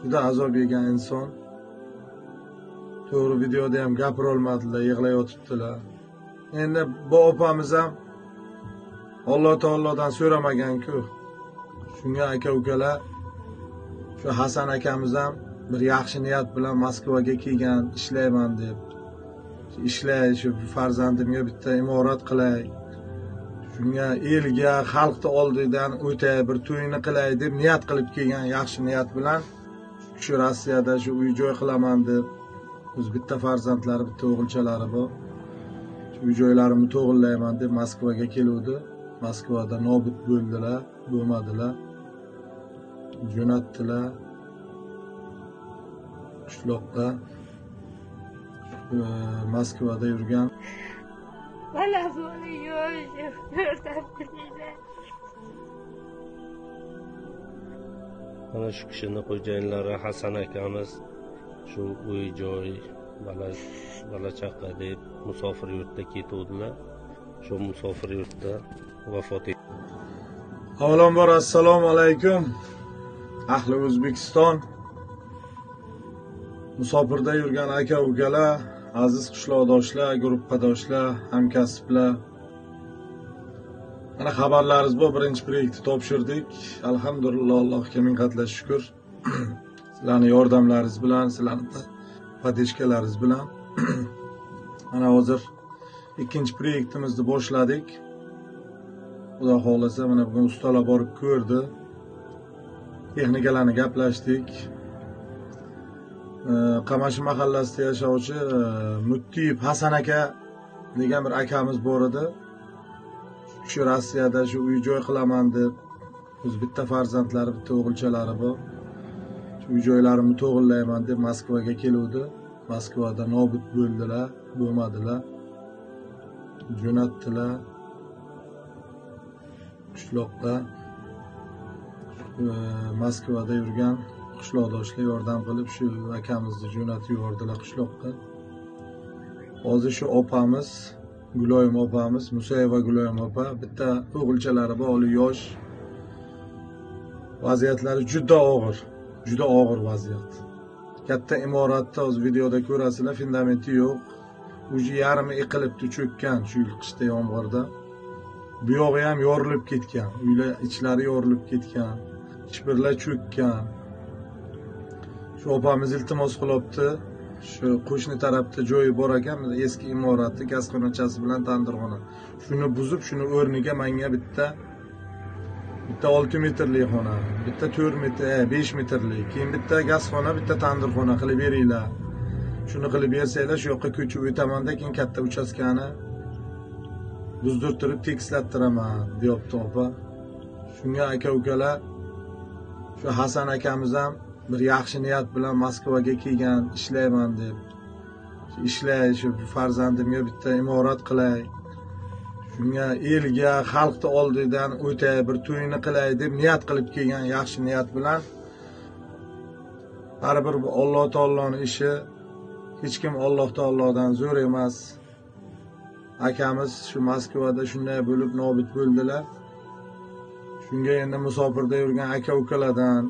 Juda azob yegan inson. To'g'ri, videoda ham gapirolmadilar, yig'layotibdilar. Endi bu opamiz ham Alloh taolodan so'ramagan-ku. Shunga aka ukalar, shu Hasan akamiz ham bir yaxshi niyat bilan Moskvaga kelgan, ishlayman deb. Ishlay, shu farzandimga bitta imorat qilay. Shunga elga, xalqni oldidan o'tay, bir to'yini qilay deb niyat qilib kelgan, yaxshi niyat bilan shu Rossiyada shu uy joy qilaman deb. O'z bitta farzandlari, bitta o'g'ilchalari bor. Shu uy joylarimni to'g'irlayman deb Moskvaga keluvdi. Moskvada nobud bo'ldilar, bo'lmadilar. Jo'natdilar qishloqqa. Moskvada yurgan. Bola yo'q, yordam beringlar. Mana shu kishini xo'jayinlari Hasan akamiz shu uy joy, bola chaqa deb musofir yurtda ketuvdilar. Shu musofir yurtda vafot etdi. Avvalambor assalomu alaykum. Ahli O'zbekiston, musofirda yurgan aka ukalar, aziz qishloqdoshlar, guruhdoshlar, hamkasblar. Mana xabarlaringiz bor, birinchi proyektni topshirdik. Alhamdulillah, Allohga ming qatla shukr. Sizlarning yordamlaringiz bilan, sizlarning podeshkalaringiz bilan mana hozir ikkinchi proyektimizni boshladik. Xudo xohlasa, mana bugun ustalar borib ko'rdi. Texnikalarni gaplashdik. Qamashi mahallasida yashovchi Muttiyev Hasan aka degan bir akamiz bor edi. Shu Rossiyada shu uy joy qilaman deb, o'z bitta farzandlari, bitta o'g'ilchalari bor. Shu uy joylarimni to'g'irlayman deb Moskvaga keluvdi. Moskvada nobud bo'ldilar, bo'lmadilar. Jo'natdilar qishloqqa. Moskvada yurgan qishloqdoshlar yordam qilib shu akamizni jo'natib yubordilar qishloqqa. Hozir shu opamiz, Guloyim opamiz, Musayeva Guloyim opa, bitta o'g'ilchalari bor, hali yosh. Vaziyatlari juda og'ir, juda og'ir vaziyat. Katta imoratda hozir videoda ko'rasizlar, fundamenti yo'q. Uji yarmi yiqilibdi, cho'kkan shu yil qishda yomg'irda. Bu yog'i ham yorilib ketgan, uylar ichlari yorilib ketgan, ichbirlar cho'kkan. Shu opamiz iltimos qilibdi. Shu qo'shni tarafda joyi bor ekan, eski imoratni gazxonachasi bilan tandirxona. Shuni buzib, shuni o'rniga menga bitta 6 metrli xona, bitta 4 metr, 5 metrli, keyin bitta gazxona, bitta tandirxona qilib beringlar. Shuni qilib bersanglar, shu yoqqa ko'chib o'tamanda, keyin katta uchastkani buzdirtirib tekislattiraman, deyapti opa. Shunga aka ukalar, shu Hasan akamiz ham bir yaxshi niyat bilan Moskvaga kelgan, ishlayman deb. Ishlay, shu farzandimga bitta imorat qilay. Shunga elga, xalqni oldidan o'tay, bir to'yini qilay deb niyat qilib kelgan, yaxshi niyat bilan. Baribir bu Alloh taoloning ishi, hech kim Alloh taolodan zo'r emas. Akamiz shu Moskvada shunday bo'lib nobud bo'ldilar. Shunga endi musofirda yurgan aka ukalardan,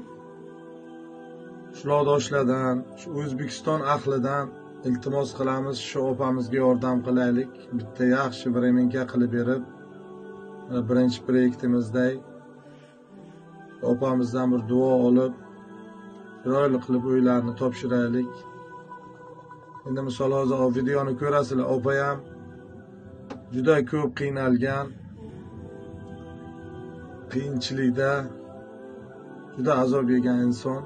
qishloqdoshlardan, shu O'zbekiston ahlidan iltimos qilamiz, shu opamizga yordam qilaylik. Bitta yaxshi bir eminka qilib berib, mana birinchi proyektimizday opamizdan bir duo olib, chiroyli qilib uylarni topshiraylik. Endi misol hozir videoni ko'rasizlar, opa ham juda ko'p qiynalgan, qiyinchilikda juda azob yegan inson.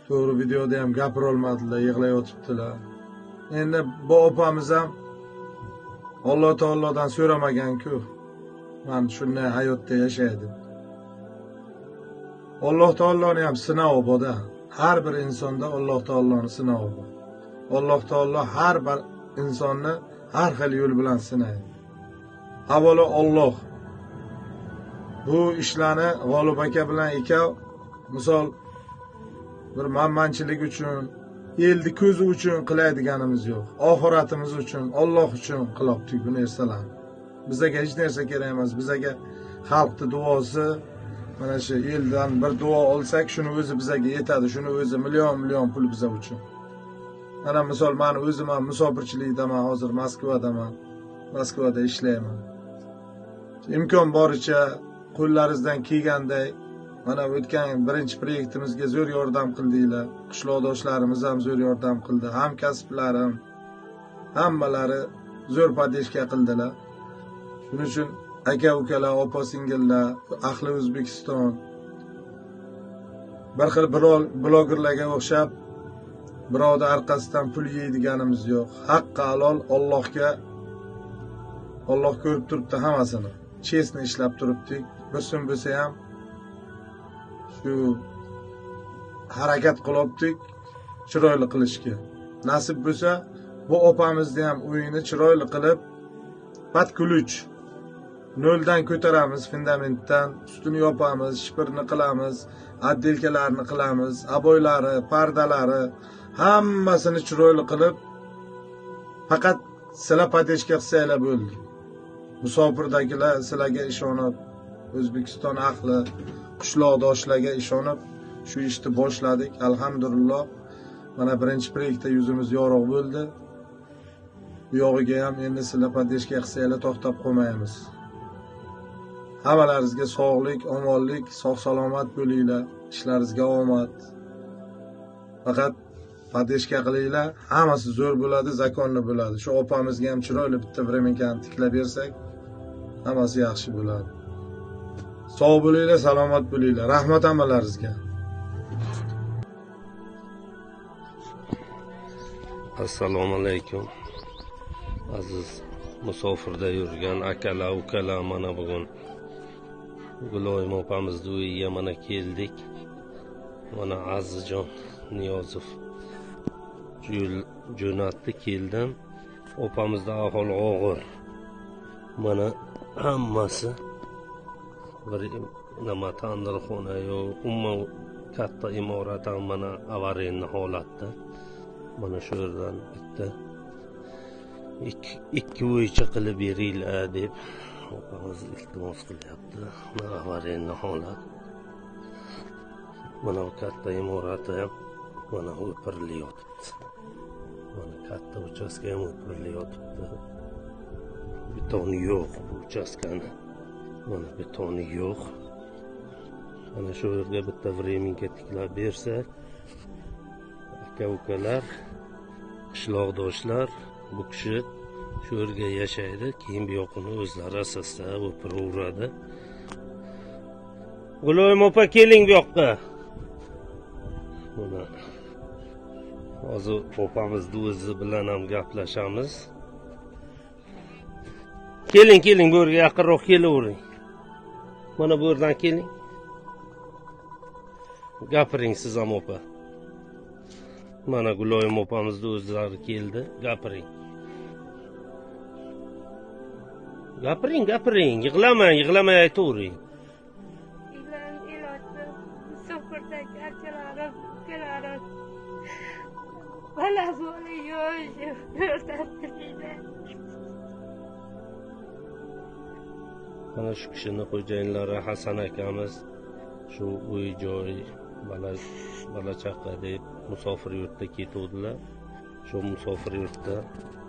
To'g'ri, videoda ham gapirolmadilar, yig'layotibdilar. Endi bu opamiz ham Alloh taolodan so'ramagan-ku. Man shunday hayotda yashaydi. Alloh taoloning ham sinovi bor-da. Har bir insonda Alloh taoloning sinovi bor. Alloh taolo har bir insonni har xil yo'l bilan sinaydi. Avvalo Alloh bu ishlarni G'olib aka bilan ikov misol bir manmanchilik uchun, elni ko'zi uchun qilaydiganimiz yo'q. Oxiratimiz uchun, Alloh uchun qilyaptik bu narsalarni. Bizga hech narsa kerak emas. Bizga xalqning duosi, Mana shu eldan bir duo olsak, shuni o'zi bizaga yetadi, shuni o'zi million million pul biza uchun. Mana misol men o'zim ham musofirchilikdaman, hozir Moskvadaman. Moskvada ishlayman. Imkon boricha qo'llaringizdan kelganday mana o'tgan birinchi proyektimizga zo'r yordam qildinglar. Qishloqdoshlarimiz ham zo'r yordam qildi, hamkasblarim hammalari zo'r podeshka qildilar. Shuning uchun aka ukalar, opa singillar, ahli O'zbekiston bir xil blogerlarga o'xshab birovning orqasidan pul yeydiganimiz yo'q. Haqqi halol Allohga, Alloh ko'rib turibdi hammasini. Chestni ishlab turibdik. Bir so'm bo'lsa ham shu harakat qilibdik chiroyli qilishga. Nasib bo'lsa bu opamizni ham uyini chiroyli qilib pat ключ noldan ko'taramiz, fundamentdan ustini yopamiz, shipirni qilamiz, отделка larni qilamiz, aboylari, pardalari hammasini chiroyli qilib, faqat sizlar podeshka qilsanglar bo'ldi. Musofirdagilar sizlarga ishonib, O'zbekiston ahli, qishloqdoshlarga ishonib shu ishni boshladik. Alhamdulillah, mana birinchi proyektda yuzimiz yorug' bo'ldi. Bu yog'iga ham endi sizlar podeshka qilsanglar to'xtab qolmaymiz. Hammalaringizga sog'lik, omonlik, sog' salomat bo'linglar, ishlaringizga omad. Faqat podeshka qilinglar, hammasi zo'r bo'ladi, zakonni bo'ladi. Shu opamizga ham chiroyli bitta vremenkani tiklab bersak, hammasi yaxshi bo'ladi. Sog' bo'linglar, salomat bo'linglar. Rahmat hammalaringizga. Assalomu alaykum. Aziz musofirda yurgan akalar, ukalar, mana bugun Guloyim opamizni uyiga mana keldik. Mana Azizjon Niyozov jo'natdi, keldim. Opamizda ahvol og'ir. Mana hammasi bir nima tandirxona yo'q, umuman katta imorat ham mana avariyli holatda. Mana shu yerdan bitta ikki uycha qilib beringlar deb opamiz iltimos qilyapti. Mana avariyli holat. Mana bu katta imorati ham mana o'pirilib yotibdi. Mana katta uchastka ham o'pirilib yotibdi. Betoni yo'q bu uchastkani. Mana betoni yo'q. Mana shu yerga bitta vremenka tiklab bersak, aka ukalar, qishloqdoshlar, bu kishi shu yerga yashaydi, keyin bu yoqini o'zlari asosda o'piraveradi. Guloyim opa, keling bu yoqqa. Mana hozir opamizni o'zi bilan ham gaplashamiz. Keling, keling, bu yerga yaqinroq kelavering. Mana bu yerdan keling. Gapiring siz ham opa. Mana Guloyim opamizni o'zlari keldi, gapiring. Gapiring, gapiring, yig'lamang, yig'lamay aytavering. Musofirdagi akalarim, ukalarim, bola bola yo'q, yordam beringlar. Mana shu kishini xo'jayinlari Hasan akamiz shu uy joy bola chaqa deb musofir yurtda ketuvdilar. Shu musofir yurtda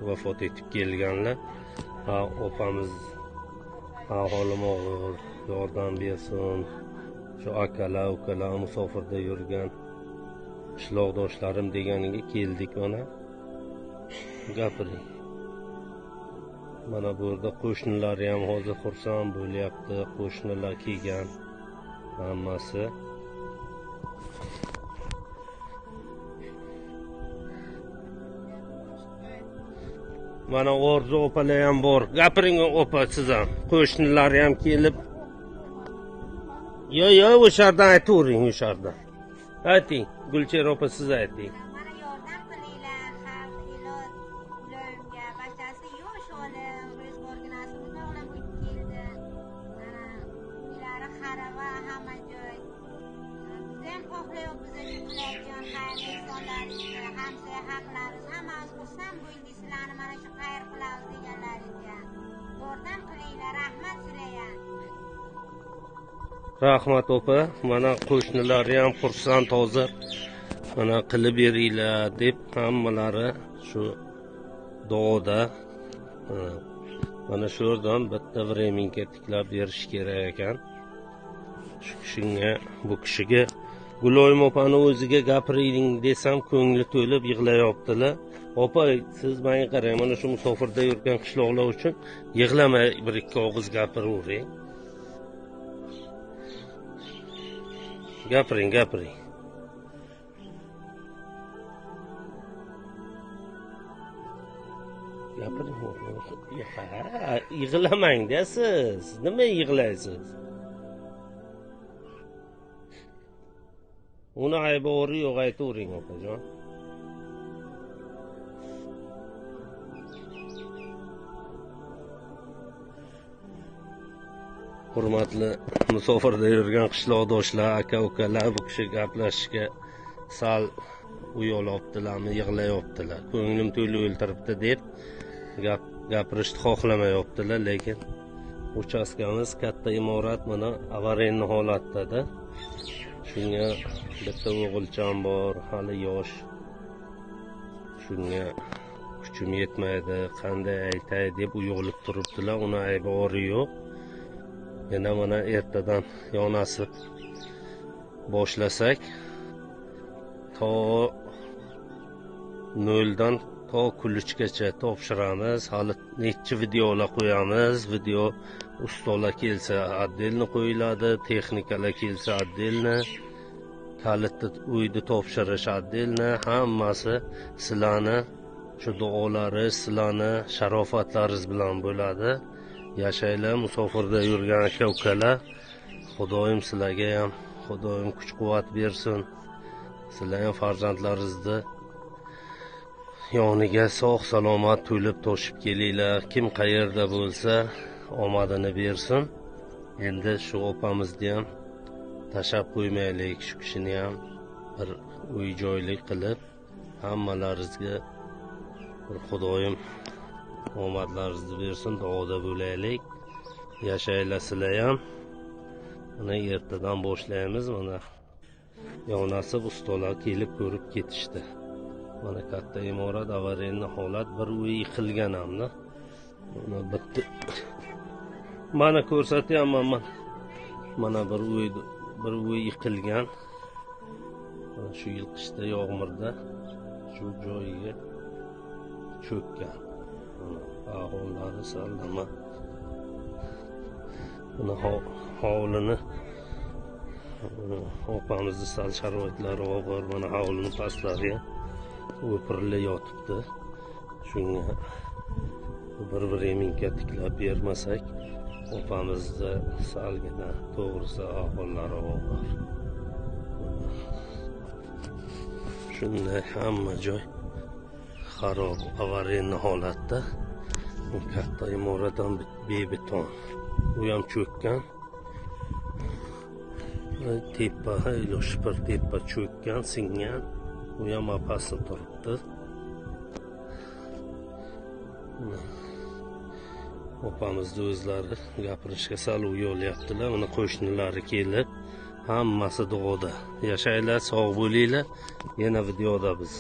vafot etib kelganlar. Ha, opamiz aholim og'ir, yordam bersin. Shu akalar, ukalar musofirda yurgan qishloqdoshlarim deganiga keldik mana. Gapiring. Mana bu yerda qo'shnilari ham hozir xursand bo'lyapti. Qo'shnilar kelgan hammasi. Mana Orzu opalar ham bor. Gapiring opa siz ham. Qo'shnilari ham kelib. Yo, yo, o'sha yerdan aytavering, o'sha yerdan. Ayting, Gulchehra opa siz ayting. Mana yordam qilinglar, xalq, elot, Guloyimga bachasi yosh olim, ro'zg'orginasi uzoqlab o'tib keldi. Mana uylari xaraba hamma joy. Biz ham xohlayapmiz shu qilayotgan xayrli ehsonlaringizni, hamsoya haqlarimiz, hammamiz xursand bo'ldik sizlarni mana shu xayr qilamiz deganlaringizga. Yordam qilinglar, rahmat sizlarga. Rahmat opa. Mana qo'shnilari ham xursand hozir. Mana qilib beringlar deb hammalari shu duoda. Mana shu yerdan bitta vremenka tiklab berish kerak ekan. Shu kishiga, bu kishiga Guloyim opani o'ziga gapiring desam ko'ngli to'lib yig'layaptilar. Opa, siz menga qarang, mana shu musofirda yurgan qishloqlar uchun yig'lamay bir ikki og'iz gapiravering. Gapiring, gapiring. Gapiring. Yig'lamang-da siz. Nima yig'laysiz? Uni aybi o'ri yo'q, aytavering opajon. Hurmatli musofirda yurgan qishloqdoshlar, aka-ukalar, bu kishi gaplashishga sal uyalyaptilarmi, yig'layaptilar. Ko'nglim to'lib o'ltiribdi deb gapirishni xohlamayaptilar, lekin uchastkamiz katta imorat, mana avariyniy holatda-da. Shunga bitta o'g'ilcham bor, hali yosh. Shunga kuchim yetmaydi, qanday aytay deb uyog'ilib turibdilar. Uni aybi ori yo'q. Yana mana ertadan yonasib boshlasak, to noldan to kulchgacha topshiramiz. Hali necha videolar qo'yamiz. Video ustalar kelsa отдельно qo'yiladi, texnikalar kelsa отдельно, kalitni uyni topshirish отдельно. Hammasi sizlarni shu duolari, sizlarni sharofatlaringiz bilan bo'ladi. Yashaylar musofirda yurgan aka-ukalar. Xudoyim sizlarga ham, Xudoyim kuch-quvvat bersin. Sizlar ham farzandlaringizni yoniga sog' salomat to'lib toshib kelinglar. Kim qayerda bo'lsa omadini bersin. Endi shu opamizni ham tashlab qo'ymaylik, shu kishini ham bir uy joylik qilib hammalaringizga bir Xudoyim omadlaringizni bersin, duoda bo'laylik. Yashaylar sizlar ham. Mana ertadan boshlaymiz. Mana yonasib ustalar kelib ko'rib ketishdi. Mana katta imorat, avariyniy holat, bir uy yiqilgan hamda. Mana bitta mana ko'rsatyapman mana bir uy yiqilgan. Mana shu yil qishda yog'murda shu joyiga cho'kkan. Mana ahvollari sallama. Buni hovlini opamizni sal sharoitlari og'ir. Mana hovlini pastlariga o'pirilib yotibdi. Shunga bir reminka tiklab bermasak opamizni salgina to'g'risi ahvollari og'ir. Shunday hamma joy xarob, avariyniy holatda. Bu katta imorat ham bebeton, u ham cho'kkan. Tepa, shipir tepa cho'kkan, singan. U ham opasi turibdi. Opamizni o'zlari gapirishga sal uyalyaptilar. Mana qo'shnilari kelib, hammasi duoda. Yashaylar, sog' bo'linglar. Yana videoda biz.